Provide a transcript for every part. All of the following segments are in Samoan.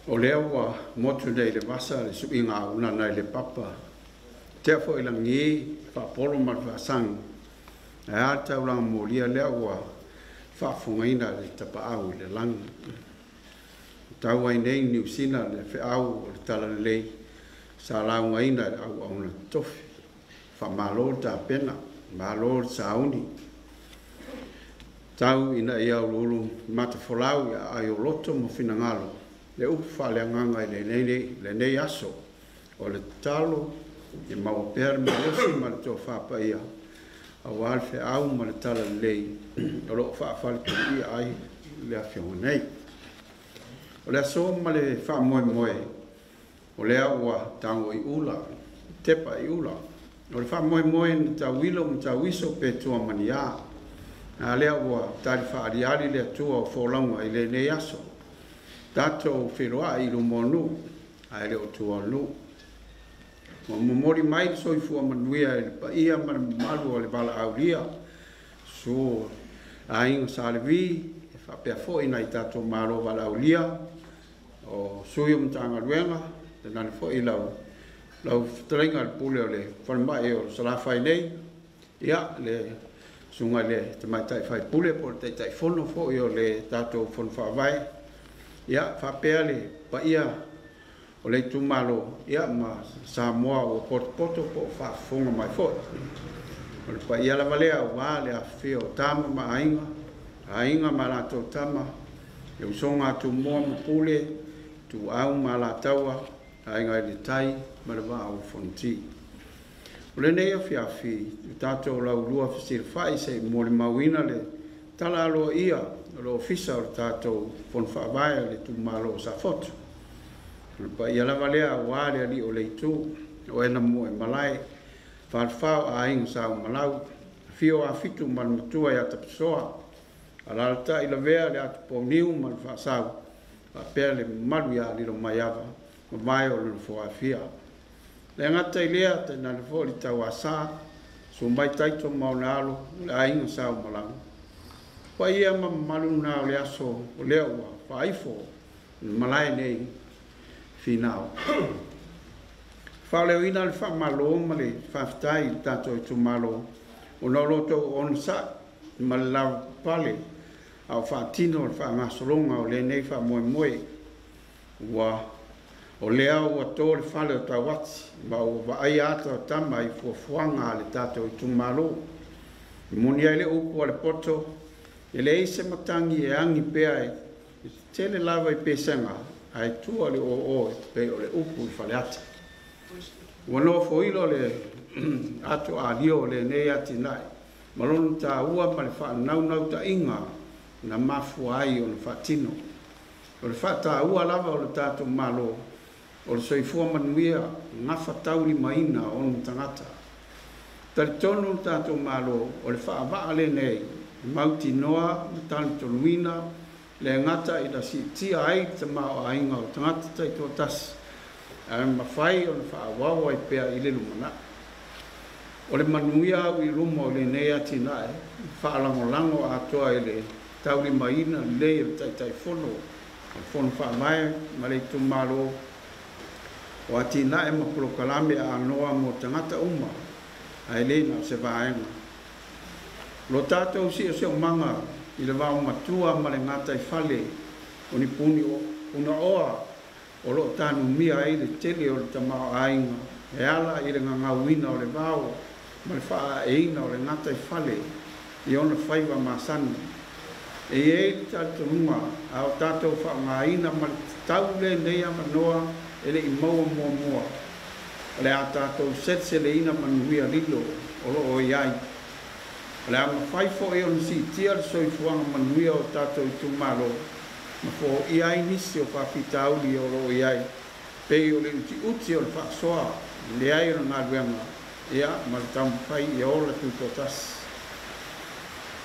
O lea ua motu nei i le vasa le suiga unana i le papa, tea foi lagi faapolo ma le faasagi, ae a le taulaga molia lea ua faafofogaina e le Tapaau i le lagi. Tau ai nei Niu Sila le feau o le talalelei sa laugaina e le auauna totofi. Faamalo le tapena, malo le sauni. Tau ina ia uluulu matafolau i aai o loto ma finagalo le upu faaleagaga i lenei aso. O le tatalo ia maua pea le malosi ma le tofa paia aua le feau ma le talalelei o lo o faafaletuluia ai le afioga nei. O le aso ma le faamoemoe, o lea ua tago i ula, tepa i ula. O le faamoemoe na tauilo ma tauiso pe tua ma ni a. A lea ua tali faaaliali le Atua o folauga i lenei aso. Tatou feiloai i luma o nuu, ae le o tua o nuu. Ua momoli mai le soifua manuia i le paia ma le mamalu o le valaaulia, susu o Aiga Sa Levi, e faapea foi nai tatou malo valaaulia, o sui o Matagaluega, tainane foi lau fetalaiga i le Pule o le Falemai o Salafai nei, ia le susuga i le Tamaitai Faipule po o le Taitaifono foi o le tatou Fono Faavae, ia faapea le paia o le itumalo, ia ma Samoa ua potopoto po o faafofoga mai foi. O le paia lava lea aua le afifio o Tama ma Aiga, Aiga ma latou Tama, le usoga a Tumua ma Pule, Ituau ma Alataua, Aiga i le Tai ma le Vaa o Fonoti. O lenei afiafi, ua tatou laulua fesilafai se i molimauina le tala aloaia o le Ofisa o le tatou Fono Faavae o le itumalo o Safotu. O le paia lava lea aua le alii o le itu, o e na muaimalae, falefa o Aiga Sa Umalau, afio o Afitu ma le Matua ia Tapasoa, alaalatai Lavea le Atupouniu ma le Faasau, faapea le mamalu ia Lilomaiava, mavae o le Nofoafia. Le gata i lea, tainane foi le Tauasa, susu mai Taito ma ona alo, o le Aiga Sa Umalau. Paia ma mamalu na o le aso o lea ua faaifo i le malae nei Finao. Faaleoina le faamalo ma le faafetai i le tatou itumalo ona o lo outou onosai ma le lavapapale a o faatino le faagasologa o lenei faamoemoe. Ua o lea ua to le fale o Tauati ma ua vaaia ata o tama i fuafuaga a le tatou itumalo. E moni ai le upu a le poto, e leai se matagi e agi pea e tetele lava i pesega ae tua le oo e pei o le upu i Faleata. Ua nofoilo le ato alio o lenei atinae ma lona taua ma le faanaunautaiga na mafua ai ona faatino. O le faataua lava o le tatou Malo o le soifua manuia gafataulimaina o ona tagata. Talitonu le tatou Malo o le faavaa lenei e mautinoa ma talitonuina le gata ina siitia ai le tamaoaiga o tagata taitoatasi ae mafai ona faaauau ai pea i le lumanai. O le manuia au i luma o lenei atinae faalagolago atoa i le taulimaina lelei e le Taitaifono o le Fono Faavae ma le itumalo o atinae ma polokalame aanoa mo tagata uma ae le na o se vaega. Lo tatou siosiomaga i le vaomatua ma le gataifale o ni puni punaoa o lo o tanumia ai le tele o le tamaoaiga e ala i le gagauina o le vao ma le faaaeina o le gataifale i ona faiva masani. E i ai le talitonuga a o tatou faaaogaina ma le tatau lenei avanoa e le i maua muamua, o le a tatou seleseleina manuia lilo o lo o i ai. O le a mafai foi ona siitia le soifuaga manuia o tatou itumalo ma foia ai nisi o faafitauli o lo o i ai, pei o le utiuti o le faasoa, le leai o le galuega, ia ma le taumafai ia ola tutoatasi.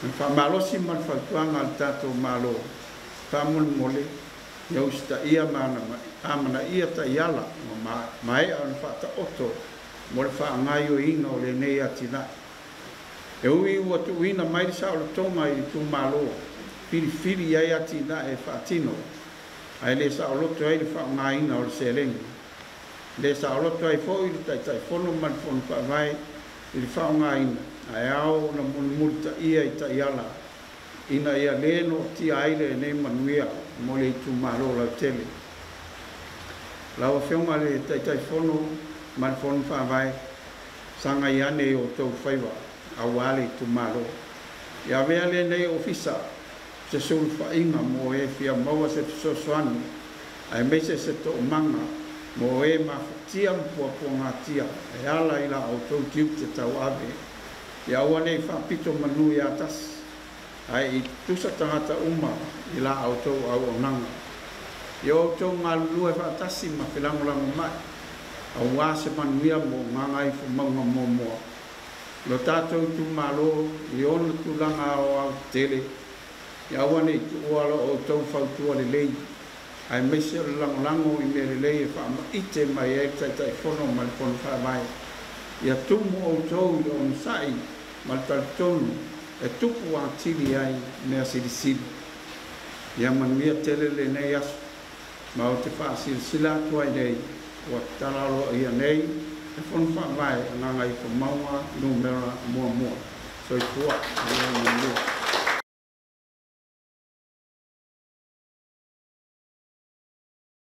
O le faamalosi ma le fautuaga a le tatou Malo, faamolemole ia usitaia ma amanaia taiala ua maea ona faataoto mo le faagaoioiga o lenei atinae. E ui ua tuuina mai le saolotoga i itumalo filifili ai atinae e faatino, Ae le saoloto ai le faaaogaina o le seleni. E le saoloto ai foi le Taitaifono ma le Fono Faavae i le faaaogaina, ae ao ona mulimulitaia i taiala ina ia le noatia ai lenei manuia mo le itumalo lautele. Lau Afioga i le Taitaifono ma le Fono Faavae, sagai ane i o outou faiva aua le itumalo. Ia avea lenei ofisa se sulufaiga mo e fia maua se fesoasoani aemaise se toomaga mo e mafatia ma puapuagatia e ala i la outou tiute tauave. Ia aua ne i faapito manu ia tasi, ae i tutusa tagata uma i la outou auaunaga. Ia outou galulue faatasi ma felagolagomai aua se manuia mo Gagaifomauga Muamua, lo tatou itumalo i ona tulaga aoaotetele. Ia aua ne i tuua lo outou fautua lelei, aemaise o le lagolago i mea lelei e faamaite mai ai le Taitaifono ma le Fono Faavae. Ia tumu outou i le onosai ma le talitonu e tupu atili ai mea silisili. Ia manuia tele lenei aso, ma ou te faasilasila atu ai nei, ua tatala aloaia nei le Fono Faavae a Gagaifomauga Numera Muamua. Soifua ma ia manuia.